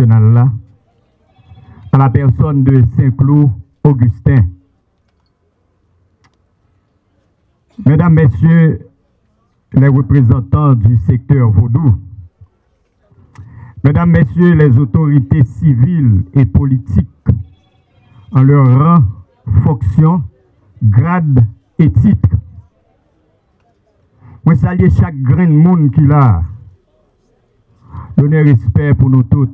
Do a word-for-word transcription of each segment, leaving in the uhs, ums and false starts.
nasyonal la, à la personne de Saint-Cloud Augustin. Mesdames, Messieurs les représentants du secteur vodou, Mesdames, Messieurs les autorités civiles et politiques en leur rang, fonction, grade et titre, mwen salye chak grenn moun ki la. Donè respè pou nou tout.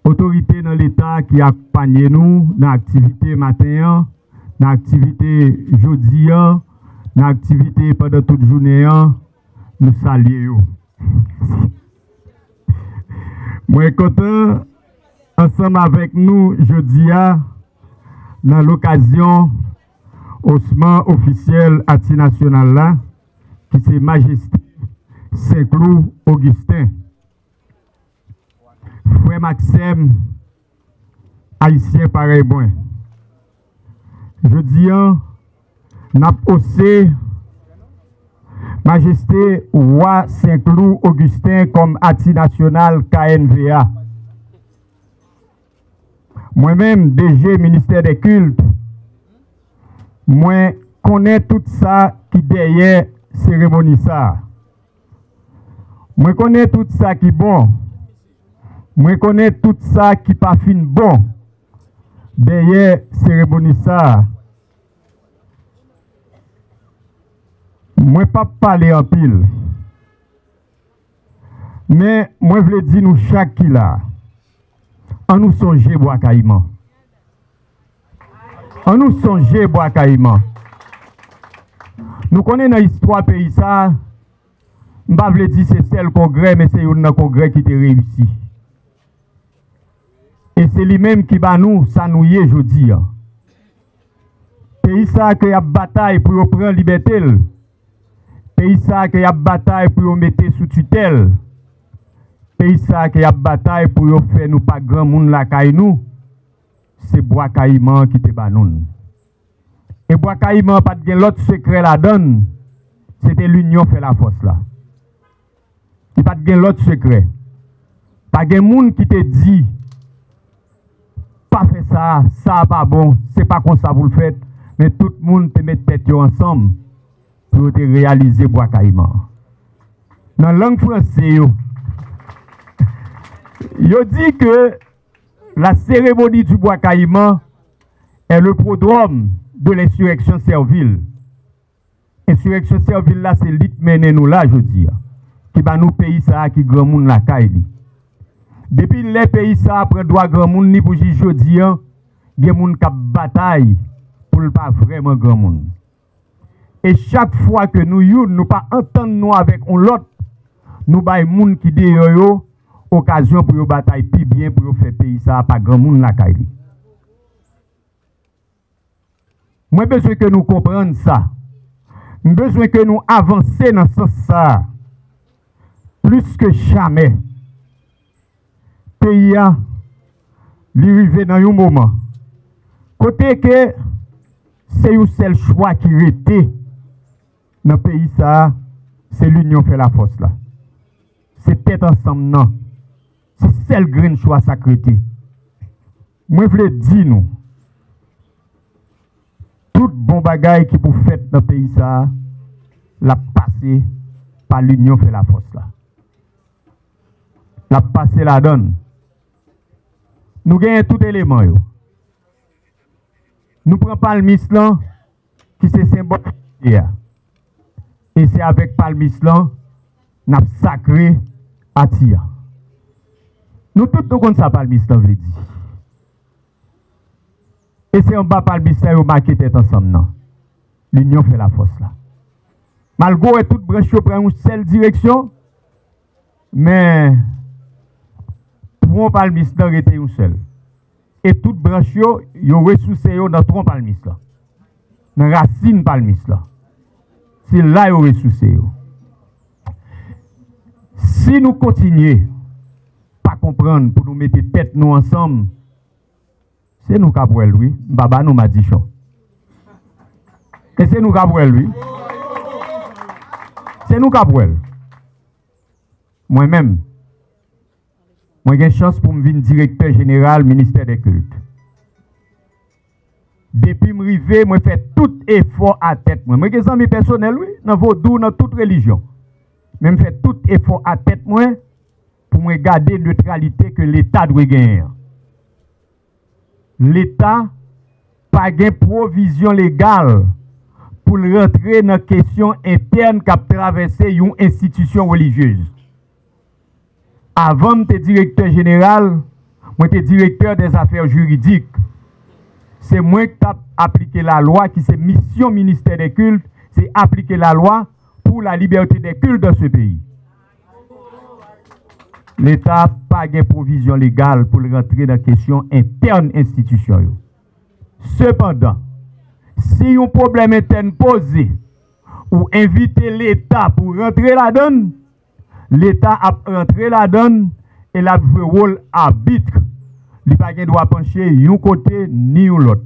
Otorite nan Leta ki akonpanye nou nan aktivite maten an, nan aktivite jodi an, nan aktivite pandan tout jounen an, nou salye yo. Mwen kontan ansanm avèk nou jodi a nan lokazyon osman ofisyèl Ati Nasyonal la, ki se Majeste Senklou Ogisten. Frè m ak sè m ayisyen parèy mwen, jodi an, n ap ose Majeste Wa Senklou Ogisten kòm Ati Nasyonal K N V A. Mwen menm, D G Ministè dè Kilt, mwen konnen tout sa ki dèyè seremoni sa a. Mwen konnen tout sa ki bon. Mwen konnen tout sa ki pa fin bon dèyè seremoni sa a. Mwen p ap pale anpil. Men mwen vle di nou chak ki la, an nou sonje Bwa Kayiman. An nou sonje Bwa Kayiman. Nou konnen nan istwa peyi sa a, m pa vle di se sèl kongrè, men se youn nan kongrè ki te reyisi. E se li menm ki ba nou sa nou ye jodi a. Peyi sa a ke y ap batay pou yo pran libète l. Peyi sa a ke y ap batay pou yo mete sou titèl. Peyi sa a ke y ap batay pou yo fè nou pa granmoun lakay nou. Se Bwa Kayiman ki te ba nou l. E Bwa Kayiman pa t gen lòt sekrè ladan l, se te linyon fè lafòs la. Li pa t gen lòt sekrè. Pa gen moun ki te di, pa fè sa, sa a pa bon, se pa konsa pou l fèt, men tout moun te met tèt yo ansanm pou yo te reyalize Bwa Kayiman. Nan lang franse yo, yo di ke la cérémonie du Bois Caïman est le prodrome de l'insurrection servile. Ensireksyon sèvil la, se li k mennen nou la jodi a, ki ba nou peyi sa a ki granmoun lakay li. Depi lè peyi sa a pran dwa granmoun li pou jis jodi a, gen moun k ap batay pou l pa vrèman granmoun. E chak fwa ke nou youn, nou pa antann nou avèk yon lòt, nou bay moun ki deyò yo okazyon pou yo batay pi byen, pou yo fè peyi sa a pa granmoun lakay li. Mwen bezwen ke nou konprann sa. M bezwen ke nou avanse nan sans sa a. Plis ke jamè, peyi a, li rive nan yon moman kote ke se yon sèl chwa ki rete nan peyi sa a, se linyon fè lafòs la. Se tèt ansanm nan. Se sèl grenn chwa sa k rete. Mwen vle di nou, tout bon bagay ki pou fèt nan peyi sa a, l ap pase pa linyon fè lafòs la. L ap pase ladan l. Nou genyen tout eleman yo. Nou pran palmis lan, ki se senbòl Ati a. E se avèk palmis lan n ap sakre Ati a. Nou tout nou konn sa palmis lan vle di. E se anba palmis lan yo make tèt ansanm nan. Linyon fè lafòs la. Malgre w wè tout branch yo pran yon sèl direksyon, men twon palmis lan rete yon sèl. E tout branch yo, yo resouse yo nan twon palmis lan, nan rasin palmis lan. Se la yo resouse yo. Si nou kontinye pa konprann pou nou mete tèt nou ansanm, se nou k ap wè l wi, m pa ba nou madichon. E se nou k ap wè l wi. Se nou k ap wè l. Mwen menm, Mwen gen chans pou m vin direktè jeneral ministè dè kilt. Depi m rive, mwen fè tout efò a tèt mwen. Mwen gen zanmi pèsonèl, wi, nan vodou, nan tout relijyon. Men m fè tout efò a tèt mwen pou mwen gade netralite ke Leta dwe genyen an. Leta pa gen pwovizyon legal pou l rantre nan kesyon entèn k ap travèse yon enstitisyon relijyez. Avan m te direktè jeneral, mwen te direktè dè zafè jiridik. Se mwen k t ap aplike lalwa, ki se misyon ministè dè kilt, se aplike lalwa pour la liberté des cultes dans ce pays. Leta pa gen pwovizyon legal pou l rantre nan kesyon entèn enstitisyon yo. Sepandan, si yon pwoblèm entèn poze, ou envite Leta pou rantre ladann, Leta ap rantre ladann e l ap jwe wòl abit. Li pa gen dwa panche yon kote ni yon lòt.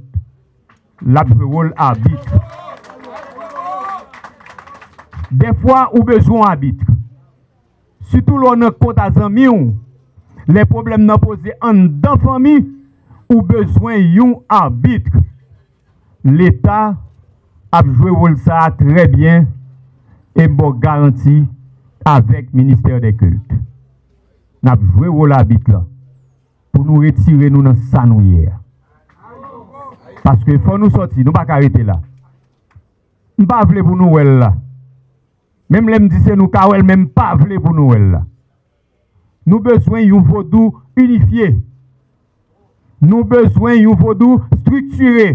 L ap jwe wòl abit. Dèfwa, ou bezwen yon abit. Sitou lè w nan kont a zanmi w, lè pwoblèm nan poze anndan fanmi, ou bezwen yon abit. Leta ap jwe wòl sa a trè byen e m ba w garanti avèk ministè dè kilt. N ap jwe wòl abit la pou nou retire nou nan sa nou ye a. Paske fò nou sòti, nou pa ka rete la. M pa vle pou nou wè l la. Menm lè m di se nou ka wè l, men m pa vle pou nou wè l la. Nou bezwen yon vodou inifye. Nou bezwen yon vodou estriktire.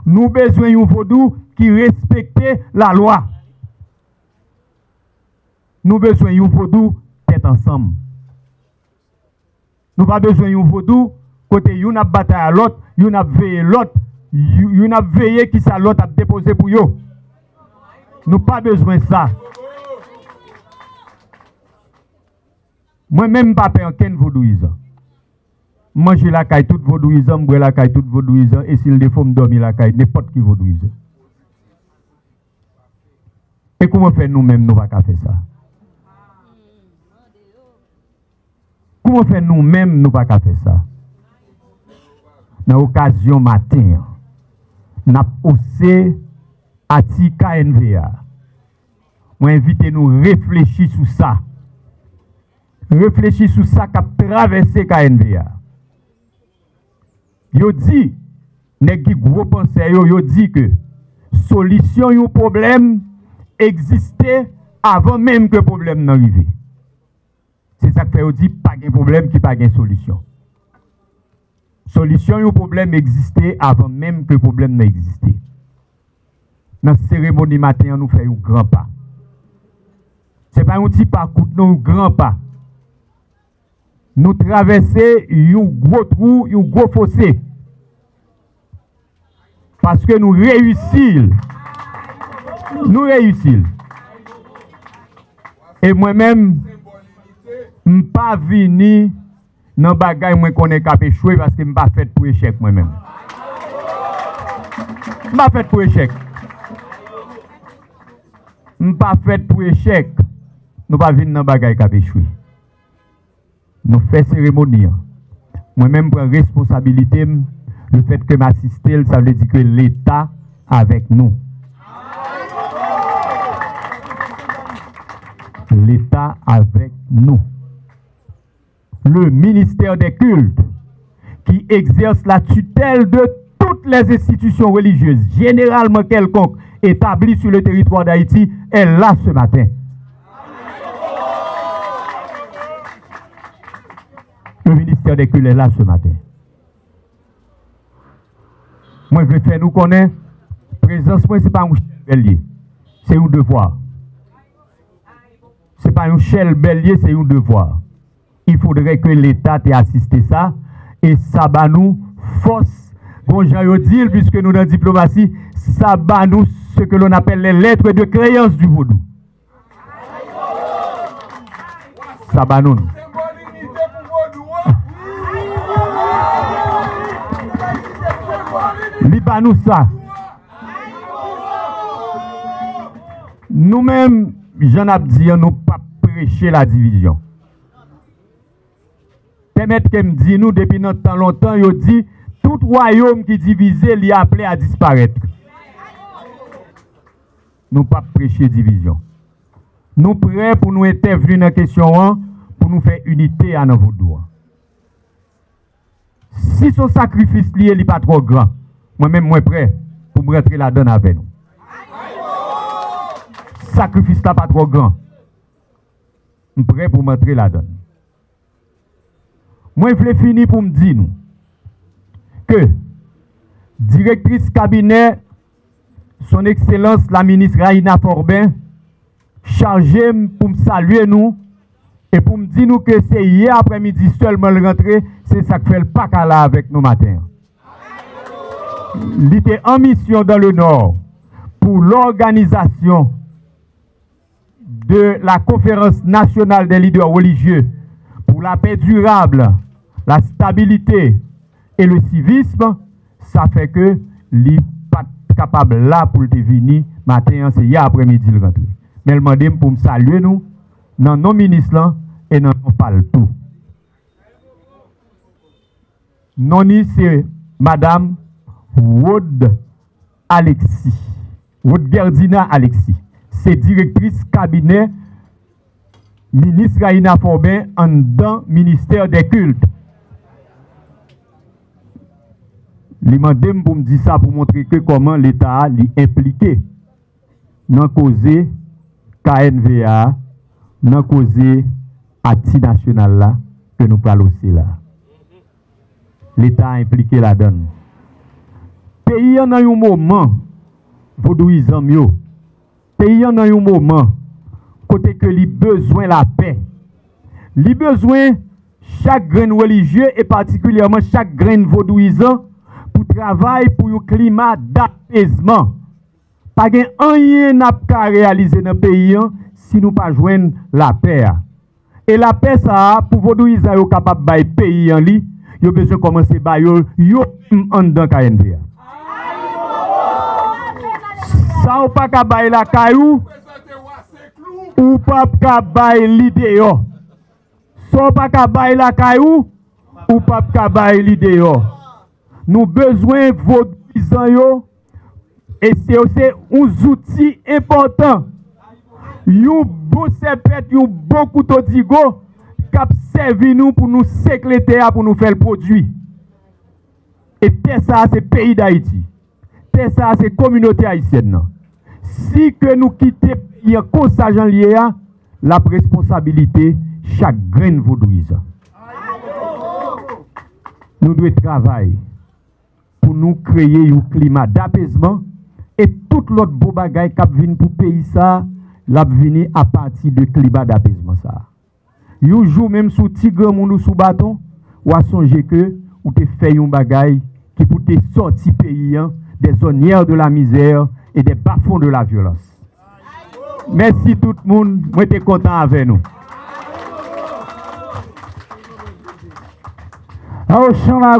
Nou bezwen yon vodou ki respekte lalwa. Nou bezwen yon vodou tèt ansanm. Nou pa bezwen yon vodou kote youn ap batay a lòt, youn ap veye lòt, youn ap veye kisa lòt ap depoze pou yo. Nou pa bezwen sa. Mwen menm m pa pè ankenn vodouyizan. M manje lakay tout vodouyizan, m bwè lakay tout vodouyizan, e si l defo m dòmi lakay nenpòt ki vodouyizan. E kouman fè nou menm nou pa ka fè sa? Kouman fè nou menm nou pa ka fè sa? Nan okazyon maten an, n ap ose ati K N V A. Mwen envite nou reflechi sou sa. Reflechi sou sa k ap travèse K N V A. Yo di, nèg ki gwo pansè yo, yo di ke solisyon yon pwoblèm egziste avan menm ke pwoblèm nan rive. Se sa k fè yo di pa gen pwoblèm ki pa gen solisyon. Solisyon yon pwoblèm egziste avan menm ke pwoblèm nan egziste. Nan seremoni maten an, nou fè yon gran pa. Se pa yon ti pa kout, non, yon gran pa. Nou travèse yon gwo twou, yon gwo fose. Paske nou reyisi l. Nou reyisi l. E mwen menm, m pa vini nan bagay mwen konnen k ap echwe, paske m pa fèt pou echèk mwen menm. M pa fèt pou echèk. M pa fèt pou echèk. Nou pa vin nan bagay k ap echwe. Nou fè seremoni an. Mwen menm pran responsabilite m, lefètke m asiste l, sa vle di ke Leta avèk nou. Leta avèk nou. Le ministère des cultes, qui exerce la tutelle de toutes les institutions religieuses, généralement quelconques, établies sur le territoire d'Haïti, est là ce matin. Le ministère des cultes est là ce matin. Mwen vle fè nou konnen, prezans mwen se pa yon chèlbè l ye, se yon devwa. Se pa yon chèlbè l ye, se yon devwa. Il faudrait que Leta te asiste sa, e sa ba nou fòs, bon jan yo di l, puiske nou nan diplomasi, sa ba nou ce que l'on appelle les lettres de créance du vodou. Sa ba nou. Li ba nou sa. Nou menm, jan n ap di an, nou p ap preche ladivizyon. Pèmèt ke m di nou, depi nan tan lontan, yo di, tout wayòm ki divize, li aple a disparèt. Nou p ap preche divizyon. Nou prè pou nou entèvni nan kesyon an, pou nou fè inite a nan vodou an. Si se yon sakrifis li ye, li pa twò gran, mwen menm mwen prè pou m rantre ladann avè nou. Sakrifis la pa twò gran. M prè pou m antre ladann. Mwen vle fini pou m di nou ke direktris kabinè Son Ekselans la minis Raïna Forbin chaje m pou m salye nou e pou m di nou ke se yè aprèmidi sèlman l rantre, se sa k fè l pa ka la avèk nou maten an. Li te an misyon dans le Nord pou lòganizasyon de la Conférence Nationale des Leaders Religieux pour la Paix Durable, la Stabilité et le Civisme, sa fè ke li pa t kapab la pou l te vini maten an, se yè aprèmidi l rantre. Men l mande m pou m salye nou nan non minis lan e nan non pa l tou. Non ni se Madam Rod Alexis, Rod Gerdina Alexis. Se direktris kabinè minis Raïna Forbin anndan ministè dè kilt. Li mande m pou m di sa pou montre ke kòman Leta a li enplike nan koze K N V A a, nan koze ati nasyonal la ke nou pral ose la. Leta a enplike ladann. Peyi an nan yon moman, vodouyizan m yo, peyi an nan yon moman kote ke li bezwen lapè. Li bezwen chak grenn relijye e patikilyèman chak grenn vodouyizan pou travay pou yon klima dapezman. Pa gen anyen n ap ka reyalize nan peyi an si nou pa jwenn lapè a. E lapè sa a, pou vodouyizan yo kapab bay peyi an li, yo bezwen kòmanse ba yo, yo menm anndan K N V A. Sa w pa ka bay lakay ou, ou p ap ka bay li deyò. Sa w pa ka bay lakay ou, ou p ap ka bay li deyò. Nou bezwen vodouyizan yo, e se yo se yon zouti enpòtan, yon bon sèpèt, yon bon kouto digo k ap sèvi nou pou nou sekle tè a, pou nou fè l pwodui. E tè sa a se peyi Dayiti. Tè sa a se kominote ayisyèn nan. Si ke nou kite peyi an konsa jan l ye a, l ap responsabilite chak grenn vodouyizan. Nou dwe travay pou nou kreye yon klima dapezman e tout lòt bon bagay k ap vin pou peyi sa a, l ap vini apati de klima dapezman sa a. Yon jou menm si w ti granmoun ou sou baton, w a sonje ke ou te fè yon bagay ki pou te sòti peyi an des ornières de la misère et des bas-fonds de la violence. Mèsi tout moun, mwen te kontan avè nou. Awo chan la.